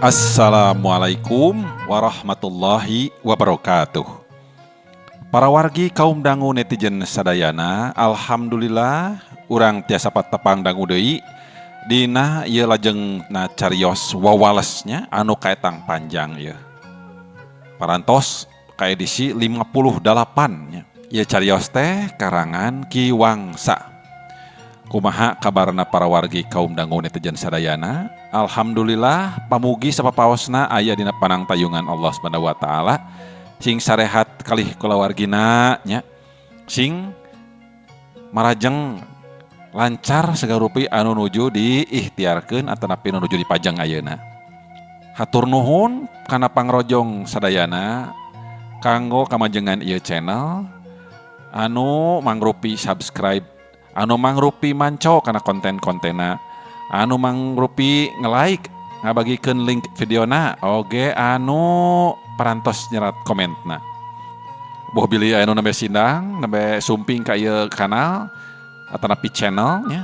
Assalamualaikum warahmatullahi wabarakatuh. Para wargi kaum dangu netizen sadayana, alhamdulillah urang tiasa patepang dangu deui dina ieu lajeng na carios wawalesnya anu kaetang panjang ieu. Parantos ka edisi 58 nya. Ieu carios teh karangan Ki Wangsa. Kumaha kabarna para wargi kaum dangu netizen sadayana? Alhamdulillah pamugi sapapaosna aya dina panangtayungan Allah Subhanahu wa taala. Sing sarehat kalih kulawargina nya. Sing marajeng lancar sagarupi anu nuju diikhtiarkeun atanapi nu nuju dipajang ayeuna. Hatur nuhun kana pangrojong sadayana kanggo kamajengan ieu channel anu mangrupi subscribe, anu mangrupi manco kana konten-kontena, anu mangrupi nge-like, ngabagikeun link videona, oge anu parantos nyerat komentna. Boh bilih anu nembe sindang, nembe sumping ka ieu kanal atanapi channel nya.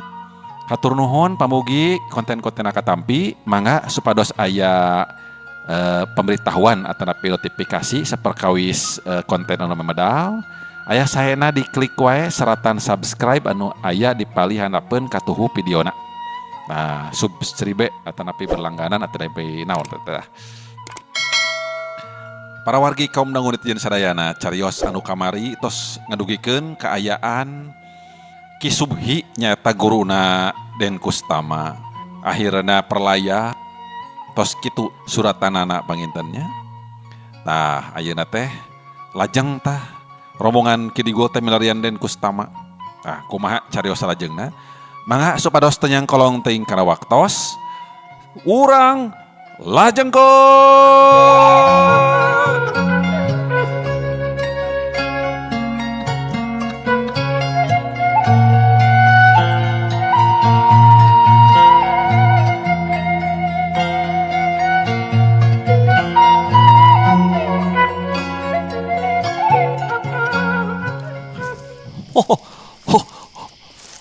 Hatur nuhun pamugi konten-kontena katampi, mangga supados aya pemberitahuan atanapi notifikasi saperkawis konten anu memedal. Aya saena diklik wae seratan subscribe anu aya di palihanapeun katuhu videona. Nah, subscribe atanapi berlangganan atanapi naon teh. Para wargi kaum dangu netizen sadayana, carios anu kamari tos ngadugikeun kaayaan Ki Subhi nyaeta guruna Den Kustama. Akhirna perlaya tos kitu suratanana pangintennya. Tah ayeuna teh lajeng tah rombongan Ki Digul teh milarian Den Kustama. Tah kumaha carios salajengna? Mangga supados teu nyangkolong teuing kana waktos. Urang lajengkeun.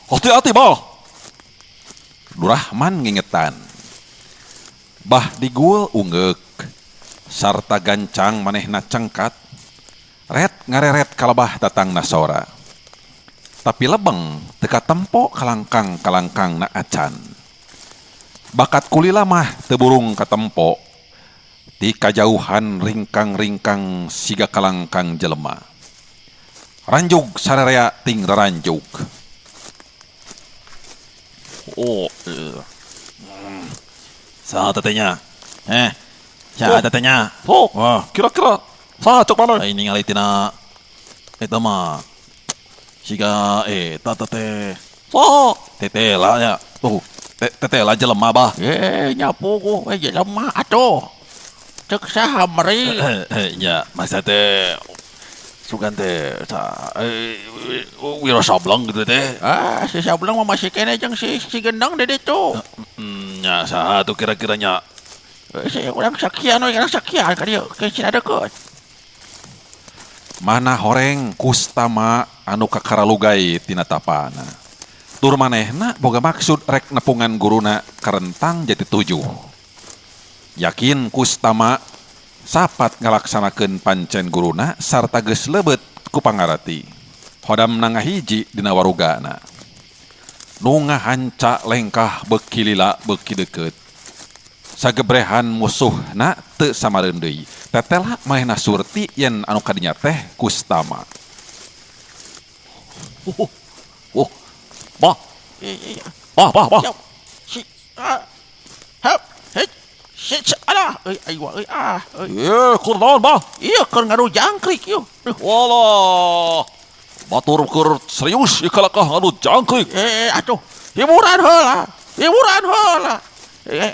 Hati-hati, Bah. Durahman ngingetan. Bah Digul ungeuk sarta gancang manehna cengkat. Ret ngareret kalebah datang nasora. Tapi lebeng teka tempo kalangkang-kalangkang na acan. Bakat kulila mah teu burung katempo. Ti kajauhan ringkang-ringkang siga kalangkang jelema. Ranjug sararea ting raranjug. Oh, saha tetehnya? Saha tetehnya? Oh, Wah. Kira-kira saha cok mana? Ini ningali tina eta mah siga eta teteh. Saha? Teteh lah ya. Tuh, teteh lah jelema bah. Nyapu ku jelema atuh. Cek saha meri? Ya, masa teh sugan teh sa Wiro Sableng gitu teh. Ah, si Sableng mah masih kene jeung si Gendeng di ditu. Nya saha tuh kira-kiranya? Si urang sakian we, urang sakian ka dieu, ke sina deukeut. Mana horeng Kustama anu kakaralugai tina tapana. Tur manehna boga maksud rek nepungan guruna karentang jadi tujuh. Yakin Kustama sapat ngalaksanakeun pancen guruna sarta geus leubet ku pangarati. Hodamna ngahiji dina warugana. Nu ngahanca lengkah beuki lila beuki deukeut. Sagebrehan musuhna teu samareun deui. Tetela manehna surti yen anu kadinya teh Kustama. Oh, oh, bah. Iya. Bah, bah, bah. Si, ah, hap, hei, si, si, alah, euy, ayo, euy, ah, euy. Ye, keur naon, bah? Iya, keur ngadu jangkrik ieu. Duh. Walah. Batur keur serius ieu kalakah ngadu jangkrik. Atuh, hiburan heula. Hiburan heula.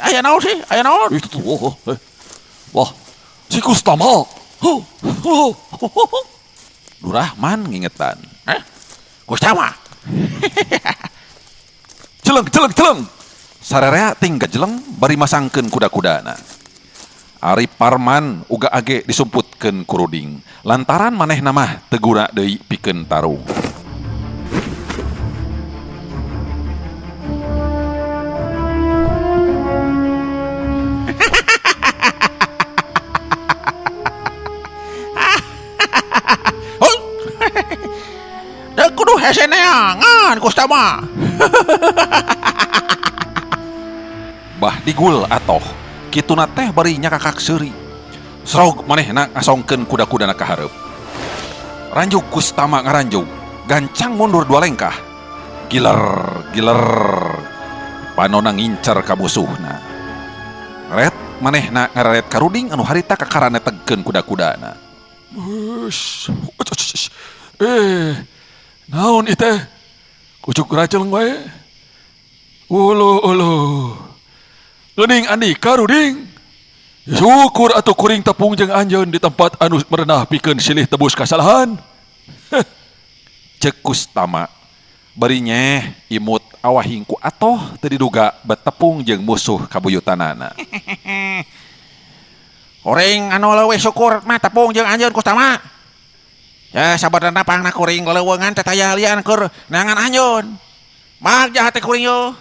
Aya naon sih? Aya naon? Itu tuh, oh, oh, eh. Wah, si Kustama. Huh, huh, huh, huh, huh. Durahman ngingetan. Kustama. Jeleng, jeleng, jeleng. Sararea ting gajeleng bari masangkeun kuda-kudana. Ari Parman uga age disumputkeun ku Ruding. Lantaran manehna mah teu guna deui pikeun tarung. Hese neangan Kustama. Bah digul atoh kituna teh bari nyakakak seuri. Srog manehna ngasongkeun kuda-kudana ka hareup. Ranjug Kustama ngaranjug, gancang mundur dua lengkah. Giler, giler. Panona ngincer ka musuhna. Ret manehna ngareret ka Ruding anu harita kakara netegkeun kuda-kudana. Ush, naon ieu teh? Kucuk raceleng wae. Uluh uluh. Geuning andika Ruding. Syukur atuh kuring tepung jeung anjeun di tempat anu merenah pikeun silih tebus kasalahan. Ceuk Kustama bari nyeh imut awahing ku atoh teu diduga betepung jeung musuh kabuyutanana. Kuring anu leuwih syukur mah tepung jeung anjeun Kustama. Ya sabenerna pangna kuring leleuweungan teh taya lian keur neangan anjeun. Bagja hate kuring yo.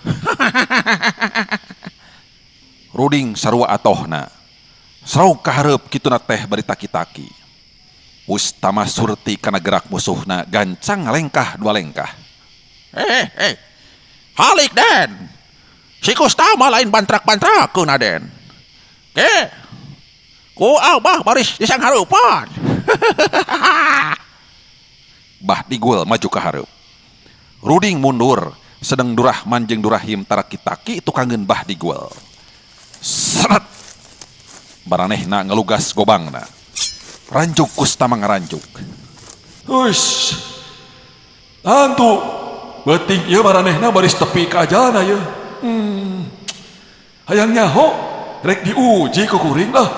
Ruding sarua atohna. Sraug ka hareup kituna teh bari taki-taki. Kustama surti kana gerak musuhna gancang ngalengkah dua lengkah. Halik Den. Si Kustama lain bantrak-bantrakeun Aden. Ke. Ku abah baris disanghareupan. Bah Digul maju ka hareup. Ruding mundur, sedeng Durahman jeung Durahim taraki-taki tukangeun Bah Digul. Seret. Baranehna ngelugas gobangna. Ranjug Kustama ngaranjug. Hush. Tantu beuting ieu maranehna baris tepi ka ajalna ieu. Hayang nyaho rek diuji ku kuring lah.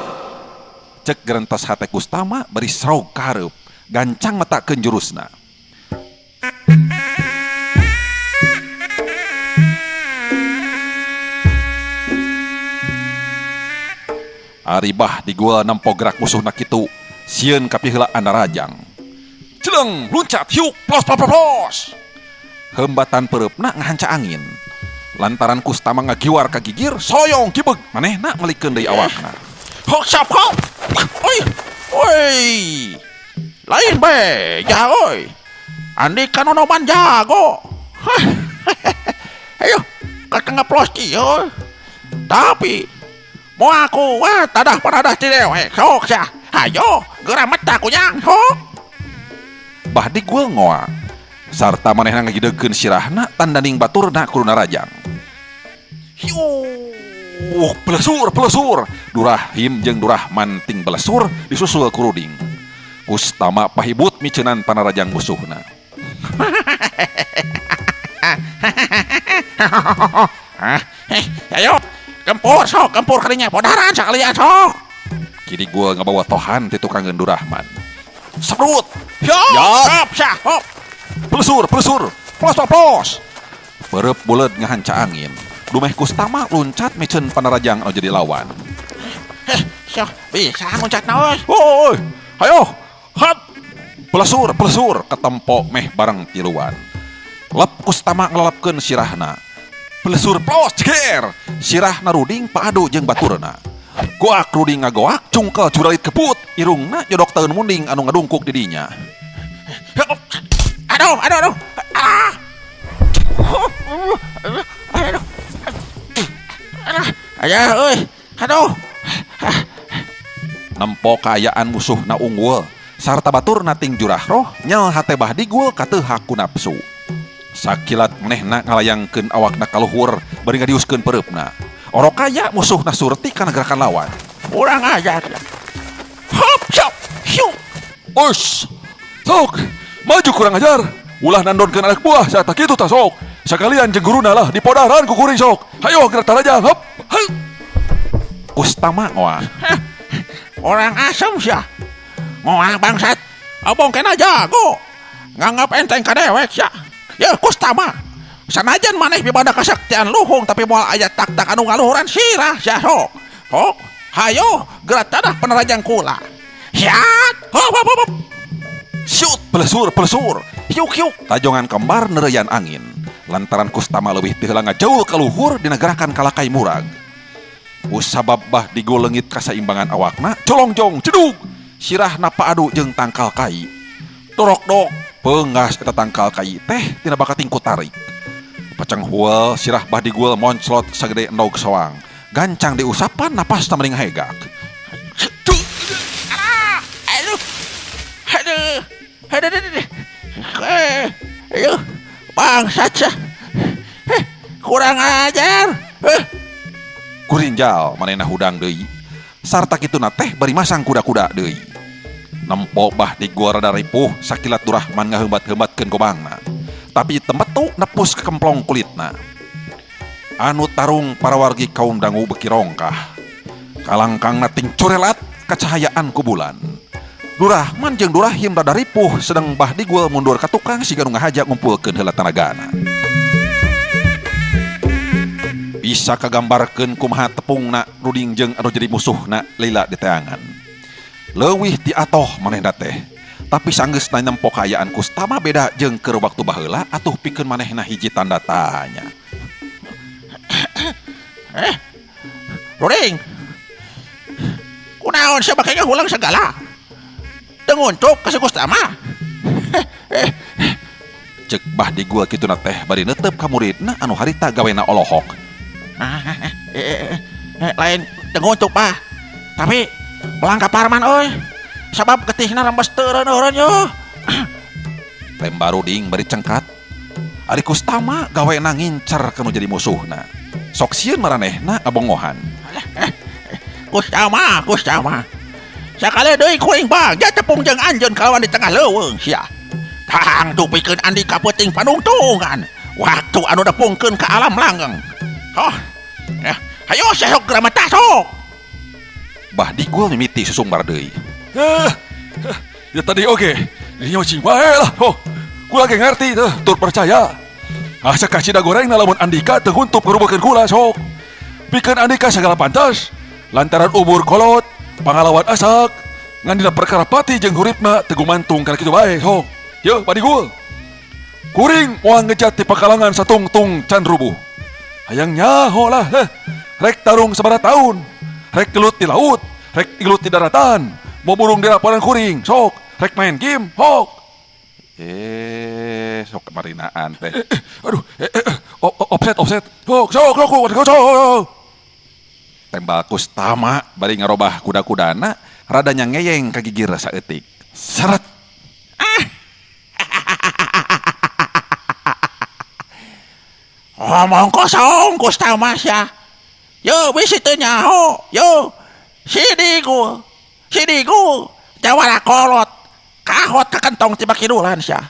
Cek gerentos hate Kustama bari srog ka hareup, gancang metakeun jurusna. Ari Bah Digul nempo gerak musuhna kitu, sieun kapiheulaan narajang. Celeng, luncat, hiuk, plos, plos, plos, plos. Hembatan pereupna ngahanca angin. Lantaran Kustama ngagiwar ka gigir, soyong kibeg, manehna melikeun deui awakna. Hok sap hok. Oi, oi. Lain be, ja oi. Andika nonoman jago. Ayo, ka tengah plos kieu. Tapi mau aku wah tadah panadah ti dewek sok sia. Hayo, geura meta kunyang sok. Bah Digul ngoa. Sarta manehna ngagideugkeun sirahna tandaning baturna kudu narajang. Hiuh, pelesur, pelesur. Durahim jeung Durahman ting belesur disusul ku Ruding. Kustama pahibut miceunan panarajang musuhna. Ayo, gempur sok, gempur kalinya podaran sakalian sok. Kini gua ngabawa tohan ti tukangeun Durahman. Serut. Yo, Ya. Sop, sah, hop. Pelesur, pelesur. Plos, plos, plos. Perep buleud ngahanca angin. Dumeh Kustama luncat miceun panarajang anu jadi lawan. Sok, bisa loncat naon? Oi, hayo, hap. Pelesur, pelesur, ketempo meh bareng tiluan. Lep Kustama ngelalapkeun sirahna. Pelesur, plos, ceger. Sirahna Ruding paadu jeung baturna. Goak Ruding ngagoak, cungkel curalit keput. Irungna jodok taeun munding anu ngadungkuk di dinya. Aduh, aduh, aduh. Ah. Aduh. Aduh. Ayah, euy. Aduh. Nempo kaayaan musuhna unggul sarta baturna ting jurah roh nyel hate Bah Digul kateuhak ku nafsu. Sakilat manehna ngalayangkeun awakna ka luhur bari ngadiuskeun pereupna. Orok kaya musuhna surti kana gerakan lawan. Urang ajar. Hop, sop, hiu. Os. Sok, maju kurang ajar. Ulah nandonkeun anak buah saat kitu tah sok. Sakalian jeung guruna lah dipodaran ku kuring sok. Hayo gerak tarajang, hop. Hai. Kustama ngoa. Orang asem sia. Ngoa bangsat. Abong kena jago. Nganggap enteng ka dewek sia. Ya Kustama. Sanajan maneh pibada kasaktian luhung tapi moal aya tak-tak anu ngaluhuran sirah sia sok. Hok, hayo gerak tadah penerajang kula. Siat. Hop hop hop. Shoot, pelesur, pelesur. Hiuk hiuk. Tajongan kembar nereuyan angin. Lantaran Kustama leuwih teu heula ngajauh ka luhur dina gerakan kalakai murag. Usabab Bah Digul leungit kasaimbangan awakna, colongjong, cedug. Sirahna paadu jeung tangkal kai. Dorok dok, Peunggas eta tangkal kai teh tina bakating ku tarik. Pacanghul sirah Bahdigul monclot sagede endog soang. Gancang diusapan napasna meni ngahegak. Ah, aduh. Aduh. Aduh, aduh, aduh. Eh, aduh. Bangsat sia. Eh, kurang ajar. Eh. Kurinjal manehna hudang deui. Sarta kituna teh bari masang kuda-kuda deui. Nempo Bahdigul rada ripuh sakilat Durahman ngaheumbat-heumbatkeun gobangna. Tapi teu metu nepus ke kemplong kulitna. Anu tarung parawargi kaum dangu beuki rongkah. Kalangkangna ting curelat kacahayaan ku bulan. Durahman jeung Durahim rada ripuh sedang Bahdigul mundur ka tukang siga nu ngahaja ngumpulkeun heula tanagana. Bisa kagambarkeun kumaha tepungna Ruding jeung anu jadi musuhna lila diteangan. Leuwih ti atoh manehna teh. Tapi sanggeusna nempo kaayaan Kustama beda jeung keur waktu baheula atuh pikeun manehna hiji tanda tanya. Ruding. Kunaon sia bake ngahulang segala? Teu nguntuk ka si Kustama. Cek Bahdigul kituna teh bari neuteup ka muridna anu harita gawena olohok. Lain teu nguntuk bah. Tapi belang ka Parman euy. Sabab getihna rembes teu eureun-eureun yo. Lemba Ruding bari cengkat. Ari Kustama gawena ngincer ka nu jadi musuhna. Sok sieun maranehna ngabongohan. Kustama, Kustama. Sakali deui kuring bagja tepung jeung anjeun kalawan di tengah leuweung sia. Tang dupikeun andika peuting panungtungan. Waktu anu nepungkeun ka alam langgeng. Oh. Hayo sia sok geura mah sok. Bahdigul mimiti susumbar deui. Ya tadi oge, dinya cing bae lah. Oh, kula ge ngarti teh, tur percaya. Asa kacida goreng na lamun andika teu huntup ngerubukeun kula sok. Pikeun andika sagala pantas, lantaran umur kolot, pangalawan asak, ngan dina perkara pati jeung huripna teu gumantung kana kitu bae sok. Yeuh Badigul. Kuring moal ngejat ti pakalangan satungtung can rubuh. Hayang nyaho lah, rek tarung sabaraha taun, rek gelut di laut, rek gelut di daratan, mau burung di laporan kuring, sok, rek main game, sok. Sok marinaan teh. Aduh, offset, offset. Sok, sok, sok, sok, sok, sok. Tembal Kustama bari ngarobah kuda-kudana, rada nyangeyeng ka gigir saeutik. Seret. Ngomong kosong Kustama sia. Yo bisi teu nyaho, yo. Si Digul, si Digul, jawara kolot, kahot ka kentong ti bakidulan sia.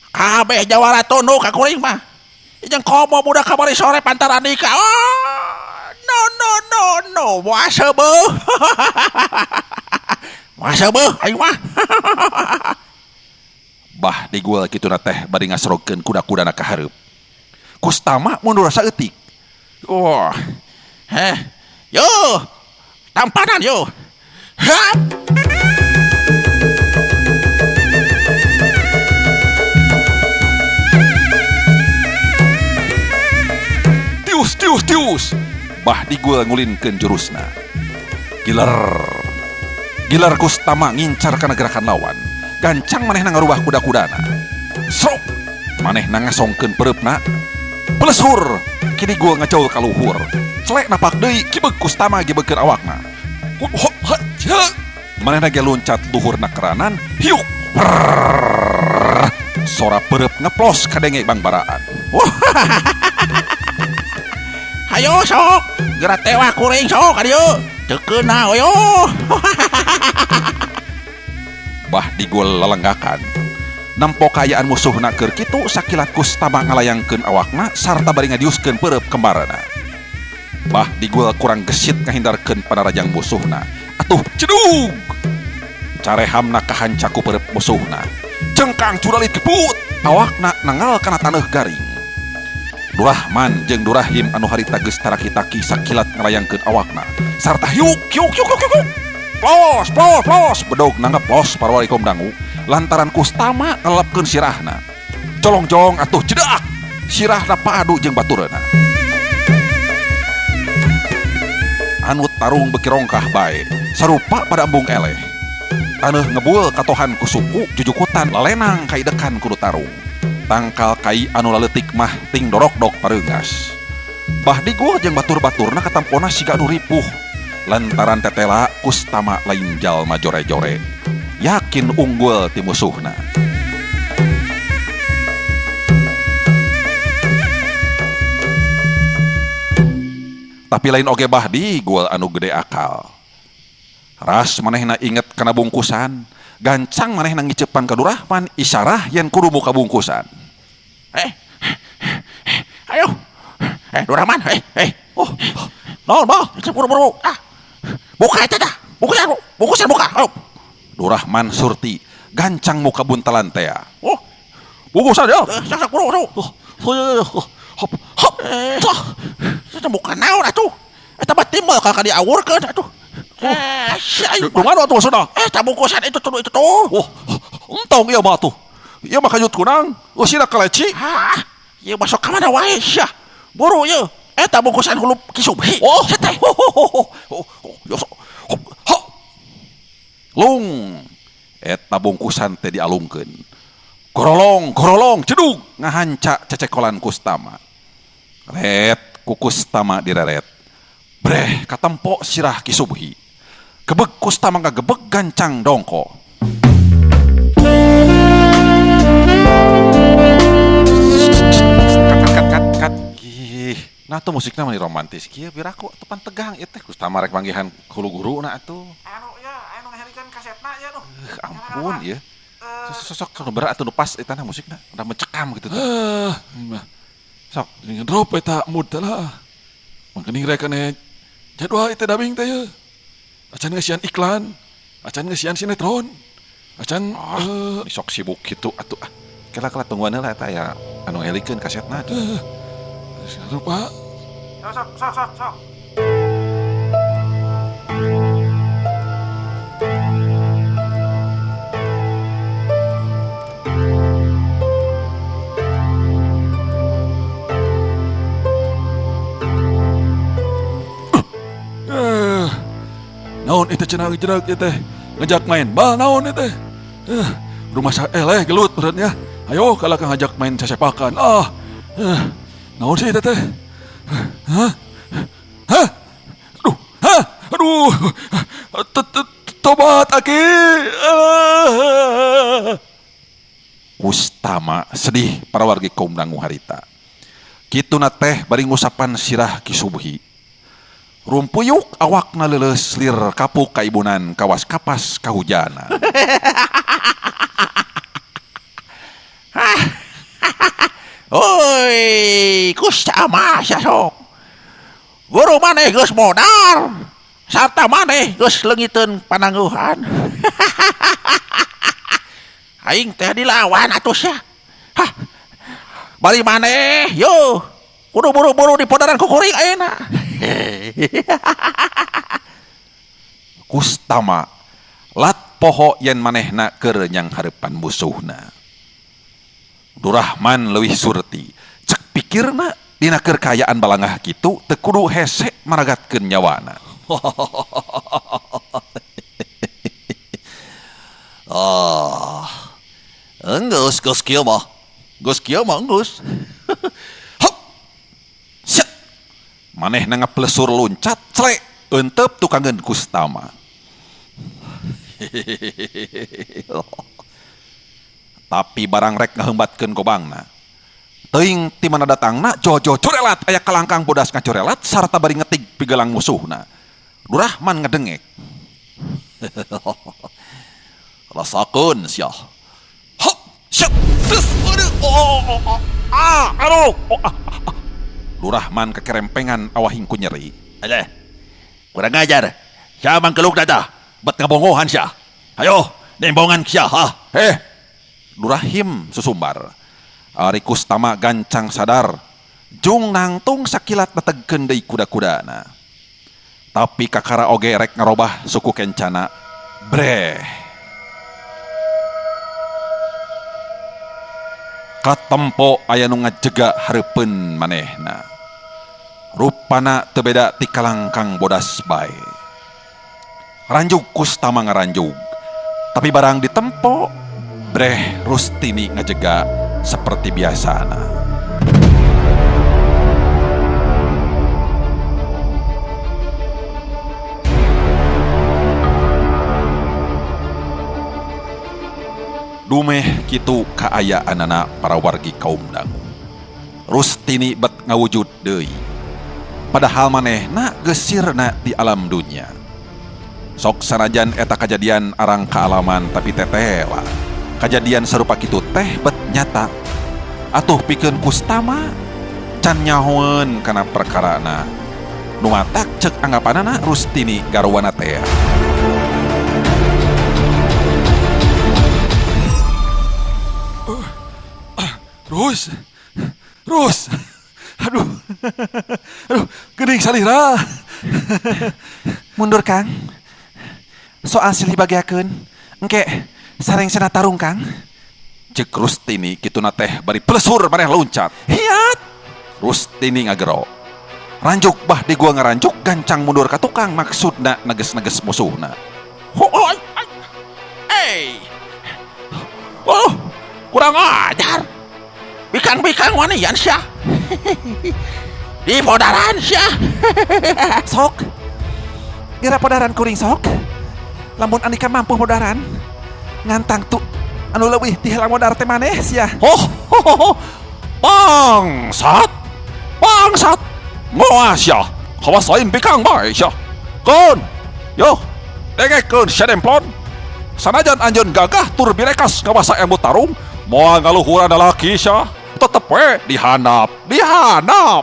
Kabeh jawara tunduk ka kuring mah. Jeung komo budak kamari sore pantaran andika. Oh, no no no no, moal seubeuh. Moal seubeuh aing mah. Bahdigul kituna teh bari ngasrogkeun kuda-kudana ka hareup. Kustama mundur saeutik. Wah. Heh. Yo. Tampanan yo. Hap. Tius tius tius. Bahdigul ngulinkeun jurusna. Giler. Giler Kustama ngincar kana gerakan lawan. Gancang manehna ngarubah kuda-kudana. Srok. Manehna ngasongkeun pereupna. Pelesur. Kini gua ngacaul ka luhur. Celek napak deui kibeg Kustama gibekeun awakna. Manehna ge loncat luhurna keranan, hiuk. Prrrr. Sora pereup ngeplos kadenge bangbaraan. Hayo sok, geura tewah kuring sok ka dieu. Teu keuna oyo. Bahdigul lelenggakan. Nempo kaayaan musuhna keur kitu sakilat Kustama ngalayangkeun awakna sarta bari ngadiuskeun pereup kembarana. Bahdigul kurang gesit ngahindarkeun panarajang musuhna. Atuh cedug. Carehamna kahanca ku pereup musuhna. Cengkang curalit keput, awakna nangal kana taneuh garing. Durahman jeung Durahim anu harita geus taraki-taki sakilat ngalayangkeun awakna sarta hiuk hiuk hiuk hiuk hiuk. Plos plos plos bedog nangeplos parwari kaum dangu lantaran Kustama ngelepkeun sirahna. Colongjong atuh cedak sirahna padu jeung batureuna. Anu tarung beuki rongkah bae sarupa pada embung eleh. Taneuh ngebul katohan ku suku jujukutan lalenang kaidekan ku nu tarung. Tangkal kai anu laleutik mah ting dorokdok pareungas. Bah Digul jeung batur-baturna katampona siga anu ripuh. Lantaran tetela Kustama lain jalma jore-jore. Yakin unggul ti musuhna. Tapi lain oge Bah Digul anu gede akal. Ras manehna inget kana bungkusan, gancang manehna ngicepan ka Durahman isarah yen kudu muka bungkusan. Ayo. Durahman, Oh, naon bah? Buru-buru. Ah. Buka eta tah. Bungkusan, bungkusan buka. Ayo. Durahman surti gancang muka buntelan tea. Oh, Bungkusan ya. Sok sok buru, buru. Oh, hop, hop. Tah. Eta buka naon atuh. Eta mah timbel ka diawurkeun atuh. Kumaha atuh maksudna? Eta bungkusan itu tuh itu tuh. Oh, entong ieu mah atuh. Ieu mah kajut kunang, eusina kaleci. Hah, ieu masuk ka mana wae sia. Buru ieu. Eta bungkusan hulu Ki Subhi. Oh, Teh. Oh, oh, oh, yo sok. Hop, hop. Lung, eta bungkusan teh dialungkeun. Gorolong, gorolong, cedug ngahanca cecekolan Kustama. Ret, ku Kustama direret. Breh, katempo sirah Ki Subhi. Gebeg Kustama ngagebeg gancang dongko. Kat, kat, kat, kat. Ih, nah tuh musiknya mah romantis kieu piraku tepan tegang ieu teh Kustama rek manggihan hulu guruna atuh. Anu ya, anu ngahelikeun kasetna ya duh. Ampun ya. Sosok nu berat atuh nu pas eta na musikna, udah mencekam gitu tuh. Ah, mah. Sok, Ngedrop eta mood teh lah. Mangkening rek ane jadwal itu dabing teh ye. Acan ngeusian iklan, acan ngeusian sinetron, acan sok sibuk gitu atuh ah. Kela-kela tungguan heula eta ya anu ngehelikeun kasetna. Rupa. Sok sok sok sok. Naon itu cenah jerak ieu teh ngajak main bal naon ieu teh. Rumah sa eleh gelut beratnya. Ayo kalah kang ngajak main sasepakan. Ah. Naon sih ieu teh? Hah? Hah? Aduh, hah? Aduh. Tobat aki. Kustama sedih para wargi kaum dangu harita. Kituna teh bari ngusapan sirah Ki Subhi. Rumpuyuk awakna leuleus lir kapuk kaibunan kawas kapas kahujana. Oi, Kustama sia sok. Guru maneh geus modar. Sarta maneh geus leungiteun panangguhan. Aing teh dilawan atuh sia. Hah. Bari maneh yo kudu buru-buru di podaran ku kuring ayeuna. Kustama lat poho yen manehna keur nyang hareupan musuhna. Durahman leuwih surti cek pikirna dina keur kaayaan balangah kitu teu kudu hese maragatkeun nyawana. Ah. Enggeus geus kieu mah. Geus kieu mah enggeus. Hop. Set. Manehna ngaplesur loncat clek eunteup tukangeun Kustama. Tapi barang rek ngaheumbatkeun gobangna. Teuing ti mana datangna jojo corelat aya kalangkang bodas ngacorelat sarta bari ngetig pigelang musuhna. Durahman ngedengek. Rasakeun sia. Hop, syet, tes, aduh, oh, oh, ah, aduh, oh, ah, ah. Durahman kekerempengan awahing ku nyeri. Aleh, kurang ajar. Sia mangkeluk dada, bet ngabongohan sia. Ayo, nembongan sia, ha. Durahim susumbar. Ari Kustama gancang sadar. Jung nangtung sakilat netegkeun deui kuda-kudana. Tapi kakara oge rek ngarobah suku kencana. Breh. Katempo aya nu ngajega hareupeun manehna. Rupana teu beda ti kalangkang bodas bae. Ranjug Kustama ngaranjug. Tapi barang ditempo, breh Rustini ngajega seperti biasana. Dumeh kitu kaayaanana para wargi kaum dangu. Rustini bet ngawujud deui. Padahal manehna geus sirna di alam dunya. Sok sanajan eta kajadian arang kaalaman tapi tetela. Kajadian sarupa kitu teh bet nyata. Atuh pikeun Kustama can nyahoeun kana perkarana. Nu matak ceuk anggapanana Rustini garwana teh. Rus, Rus, aduh, aduh, geuning salira. Mundur Kang. Soal silih bagiakeun, engke sareng-sena tarung Kang. Ceuk Rustini kituna teh bari plesur maneh loncat. Hiat! Rustini ngagero. Ranjuk bah di gua ngaranjuk gancang mundur ka tukang maksudna neges-neges musuhna. Hoi, eh, oh, kurang ajar. Bikang-bikang wanian sia. Di podaran sia. Sok. Geura podaran kuring sok. Lamun andika mampu podaran, ngantang tu anu leuwih ti helang modar teh maneh sia. Oh, ho, ho, ho. Bangsat. Bangsat. Ngoa sia. Kawas lain bikang bae sia. Keun. Yo, dengekeun sia demplon. Sanajan anjeun gagah tur birekas ngawasa ilmu tarung, moal ngaluhuran lalaki sia. Tetep we dihandap, dihandap.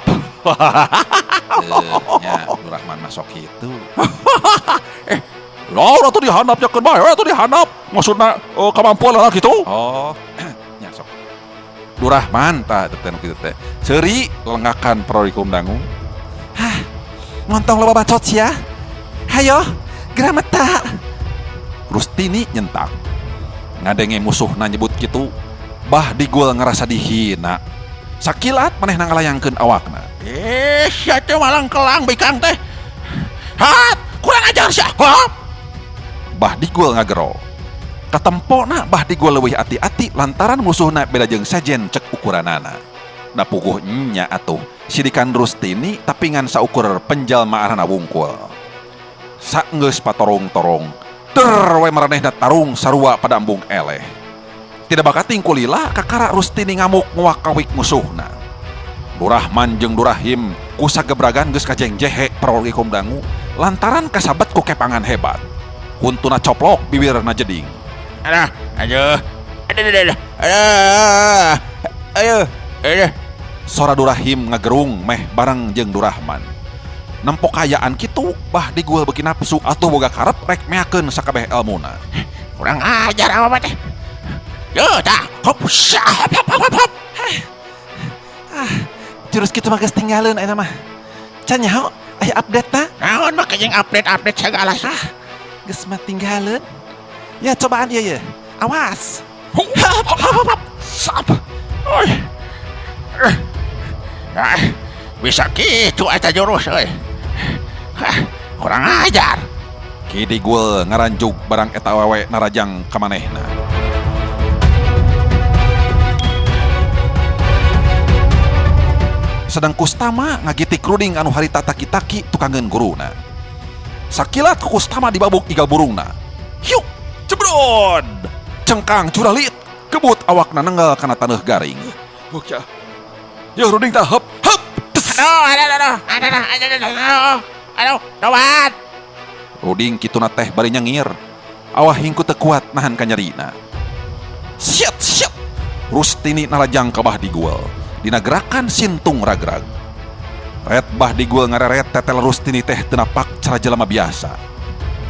Nya Durahman masuk kitu. Laur atuh dihandap nyakeun bae we atuh dihandap. Maksudna kamampuan lalaki kitu. Oh, nya sok. Durahman tah teh nu kitu teh. Seuri lengakan prorikum dangu. Hah, ngontong loba bacot sia. Hayo, geura meta. Rustini nyentak. Ngadenge musuhna nyebut kitu, bah digul ngerasa dihina. Sakilat manehna ngalayangkeun awakna. Eh, sia teh malang kelang bikang teh. Hat, kurang ajar sia. Hop. Bah digul ngagero. Katempona bah digul leuwih ati-ati lantaran musuhna beda jeung sejen cek ukuranana. Da puguh nya atuh sidikan Rustini tapi ngan saukur penjalmaanana wungkul. Saenggeus patorong-torong, der we maranehna tarung sarua pada embung eleh. Tidak bakating kulila kakara Rustini ngamuk nguak kawik musuhna. Durahman jeung Durahim ku sagebragan geus kajengjehe parorgi dangu lantaran kasabet ku kepangan hebat. Huntuna coplok bibirna jeding. Aduh, aduh, aduh, aduh, aduh, aduh, aduh, aduh. Sora Durahim ngagerung meh bareng jeung Durahman. Nempo kayaan kitu bah digul beuki nafsu atuh boga karep rek meakeun sakabeh elmuna. Kurang ajar apa teh? Yo, tah, hop, syah, hop, hop, hop, hop. Ah, jurus kitu mah geus tinggalin ayeuna mah. Can nyaho aya update na? Naon mah jeung update-update segala sah. Geus mah tinggalin. Ya cobaan ieu ye. Awas. Hop, hop, hop, hop, sap. Oi. Ah, bisa kitu eta jurus euy. Hah, kurang ajar. Ki Digul ngaranjug barang eta awewe narajang ka manehna. Sedang Kustama ngagitik Ruding anu harita taki-taki tukangeun guruna. Sakilat ku Kustama dibabuk igal burungna. Hiuk, cebrod. Cengkang curalit, kebut awakna nenggal kana taneuh garing. Bocah. Yo Ruding tah hop hop. Aduh, aduh, aduh, aduh, aduh, aduh, aduh, aduh, tobat. Ruding kituna teh bari nyengir. Awah hingku teu kuat nahan kanyerina. Siat siat. Rustini narajang ka Bah Digul. Dina gerakan sintung ragrag. Ret Bah Digul ngareret tetel Rustini teh teu napak cara jelema biasa.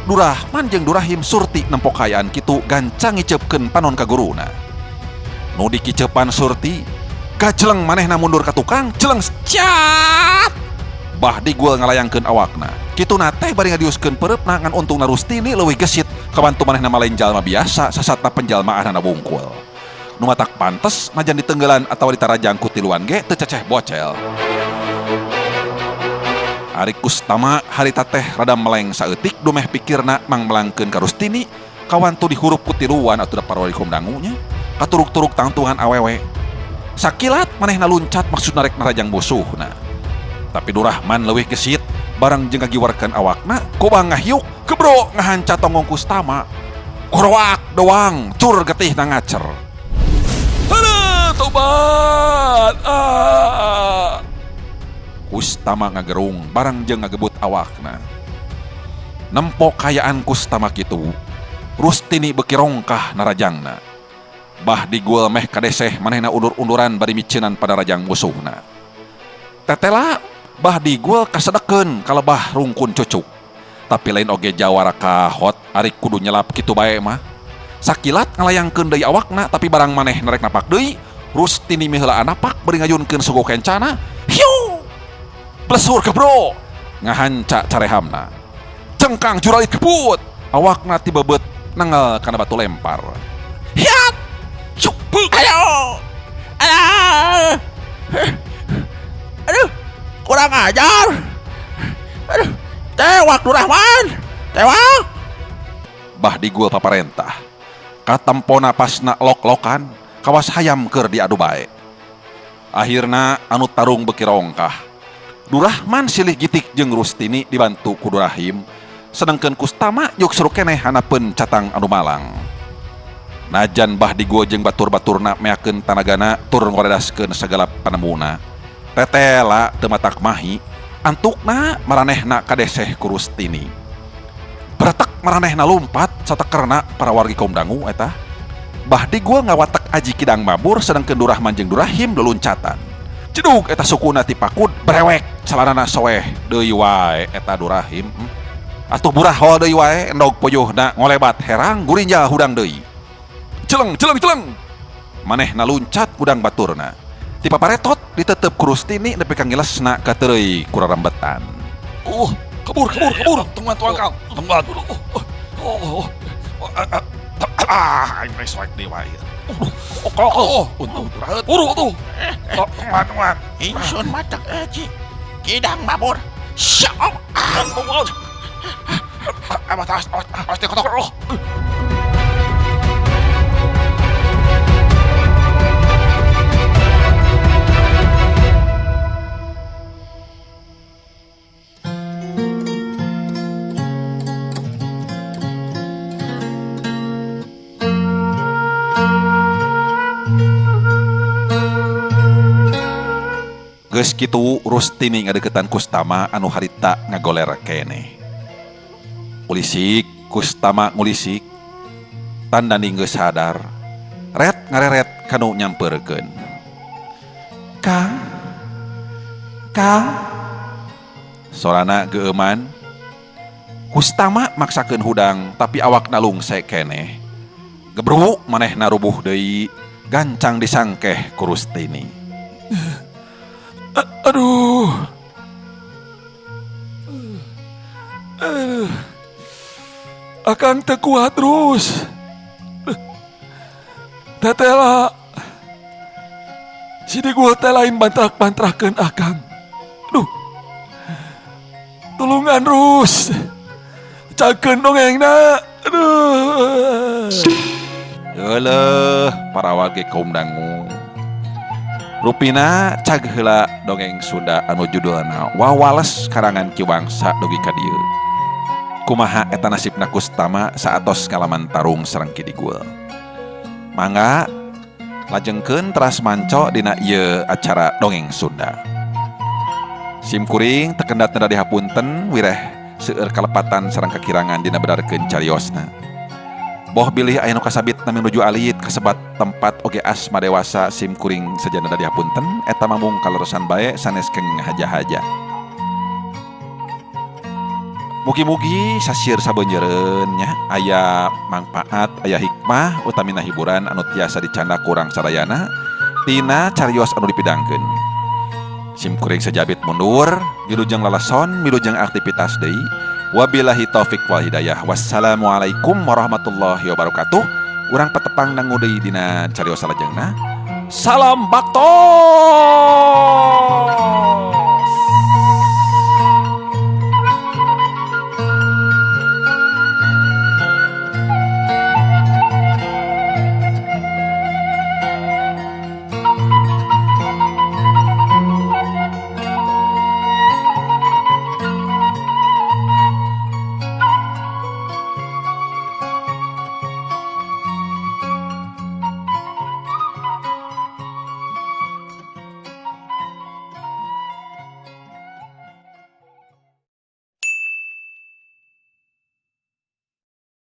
Durahman jeung Durahim Surti nempo kaayaan kitu gancang ngiceupkeun panon ka guruna. Nu dikiceupan Surti, gajleng manehna mundur ka tukang, jeleng cat. Bah Digul ngalayangkeun awakna. Kituna teh bari ngadiuskeun peureupna ngan untungna Rustini leuwih gesit kabantu manehna malain jalma biasa sasatna penjalmaanana wungkul. Nu matak pantes najan ditenggelan atawa ditarajang ku tiluan ge teu ceceh bocel. Ari Kustama harita teh rada meleng saeutik dumeh pikirna mangmelangkeun ka Rustini Kawantu dihurup ku tiluan atuh da parwari kaum dangu nya. Katuruk-turuk tangtungan awewe. Sakilat manehna luncat maksudna rek narajang musuhna. Tapi Durahman leuwih gesit barang jeung ngagiwarkeun awakna kobang ngahiuk kebro ngahanca tonggong Kustama. Koroak doang cur getihna ngacer. Aduh, tobat. Ah. Kustama ngagerung barang jeung ngagebut awakna. Nempo kayaan Kustama kitu, Rustini beuki rongkah narajangna. Bah digul meh kadeseh manehna undur-unduran bari miceunan panarajang musuhna. Tetela bah digul kasedekeun kalebah rungkun cucuk. Tapi lain oge jawara kahot ari kudu nyelap kitu bae mah. Sakilat ngalayangkeun deui awakna tapi barang maneh narek napak deui, Rustini miheulaan napak bari ngayunkeun sugu kencana. Hiu! Plesur kebro! Ngahanca carehamna. Cengkang juralit kebut! Awakna tibebeut nengel kana batu lempar. Hiat! Cuk, beuk. Ayo! Alah! Aduh, kurang ajar. Aduh, tewak Durahman. Tewak. Bah digul paparentah. Katempona pasna lok-lokan, kawas hayam keur diadu bae. Akhirna anu tarung beuki rongkah. Durahman silih gitik jeung Rustini dibantu ku Durahim, sedengkeun Kustama yuk seru keneh hanapeun catang anu malang. Najan bah digul jeung batur-baturna meakeun tanagana tur ngoredaskeun sagala panemuna. Tetela teu matak mahi, antukna maranehna kadeseh ku Rustini. Bretek maranehna lumpat satekerna para wargi kaum dangu eta. Bah digul ngawatek aji kidang mabur sedengkeun Durahman jeung Durahim luluncatan. Cedug eta sukuna ti pakud brewek calanana soeh deui wae eta Durahim. Atuh burahol deui wae endog poyohna ngolebat herang gurinjal hudang deui. Celeng celeng celeng. Manehna luncat gudang baturna. Ti paparetot ditetep ku Rustini nepi ka ngilesna ka teureui ku rarambetan. Oh, kabur kabur kabur. Tungguan tuang kang. Tungguan. Oh, oh, oh. Ah, aing soek deui wae. Oh, oh, untung raheut. Buru atuh. Tungguan tungguan. Ingsun matak aji. Kidang mabur. Syok. Awas awas awas awas teh kotok. Geus kitu Rustini ngadeukeutan Kustama anu harita ngagoler keneh. Ulisik Kustama ngulisik, tandani geus sadar. Ret ngareret kanu nyampeurkeun. Kang, Kang, sorana geueuman. Kustama maksakeun hudang tapi awakna lungse keneh. Gebru manehna rubuh deui, gancang disangkeh ku Rustini. Aduh. Aduh. Akang teu kuat terus. Tetela. Si digul teh lain bantrak-bantrakeun akang. Aduh. Tulungan Rus. Cakeun dongengna. Aduh. Euleuh para wargi kaum dangu. Rupina cag heula dongeng Sunda anu judulna Wawales karangan Ki Wangsa dugi ka dieu. Kumaha eta nasibna Kustama saatos ngalaman tarung sareng Ki Digul. Mangga lajengkeun teras manco dina ieu acara dongeng Sunda. Sim kuring teu kendat neda dihapunten wireh seueur kalepatan sareng kakirangan dina bedarkeun cariosna. Boh bilih aya nu kasabit nami nuju alit kasebat tempat oge asma dewasa sim kuring sejana dihapunten eta mamung kaleresan bae sanes kenging haja-haja. Mugi-mugi sasir sabeunjeureun nya aya mangpaat, aya hikmah utamina hiburan anu tiasa dicanda kurang sadayana tina carios anu dipidangkeun. Sim kuring sejabit mundur, wilujeng lalason, wilujeng aktivitas deui. Wabillahi taufik wal hidayah. Wassalamualaikum warahmatullahi wabarakatuh. Urang patepang dangu deui dina carios salajengna. Salam bakto.